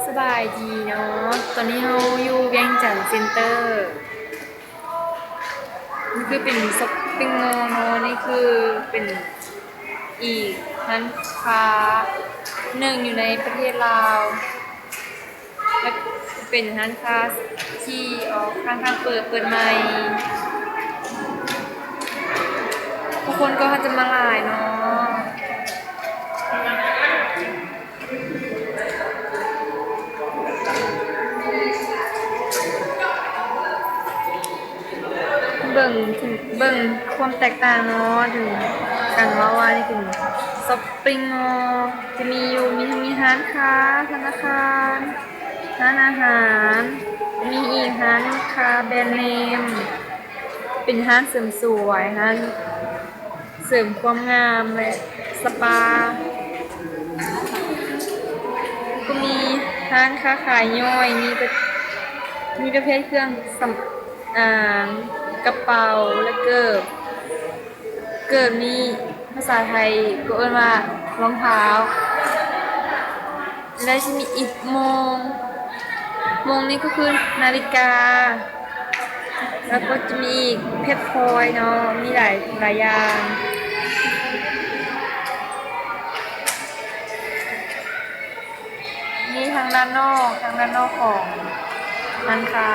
ສະບາຍດີເນາະ ຕອນນີ້ເຮົາຢູ່ວຽງຈັນເຊັນເຕີ ນີ້ຄືເປັນຊັອບປິງມໍເນາະ ນີ້ຄືເປັນອີກຮ້ານຄ້າໜຶ່ງຢູ່ໃນປະເທດລາວ ແລະ ເປັນຮ້ານຄ້າທີ່ອອກຂ້າງທາງເປີດ ເປີດໃໝ່ ຜູ້ຄົນກໍອາດຈະມາຫຼາຍເນາະ. ເບິ່ງ ເບິ່ງຄວາມແຕກຕ່າງເນາະ ເຖິງກັນເວົ້າວ່ານີ້ເປັນຊັອບປິງມໍ ຈະມີຢູ່ ມີທັງ ມີຮ້ານຄ້າ ທະນາຄານ ຮ້ານອາຫານ ມີອີກຮ້ານຄ້າແບຣນເນມ ເປັນຮ້ານເສີມສວຍ ຮ້ານ ເສີມຄວາມງາມ ແລະ ສະປາ ກໍມີຮ້ານຄ້າຂາຍຍ່ອຍ ມີປະ ມີປະເພດເຄື່ອງສຳອາງ ກະເປົາ ແລະ ເກີບ ເກີບນີ້ພາສາໄທກໍເອີ້ນວ່າລອງເທົ້າ. ແລ້ວຊິມີອີກໂມງ ໂມງນີ້ກໍຄືນາລິກາ ແລ້ວກໍຈະມີອີກເພັດພອຍເນາະ ມີຫຼາຍ ຫຼາຍຢ່າງ. ນີ້ທາງດ້ານນອກ ທາງດ້ານນອກຂອງຮ້ານຄ້າ.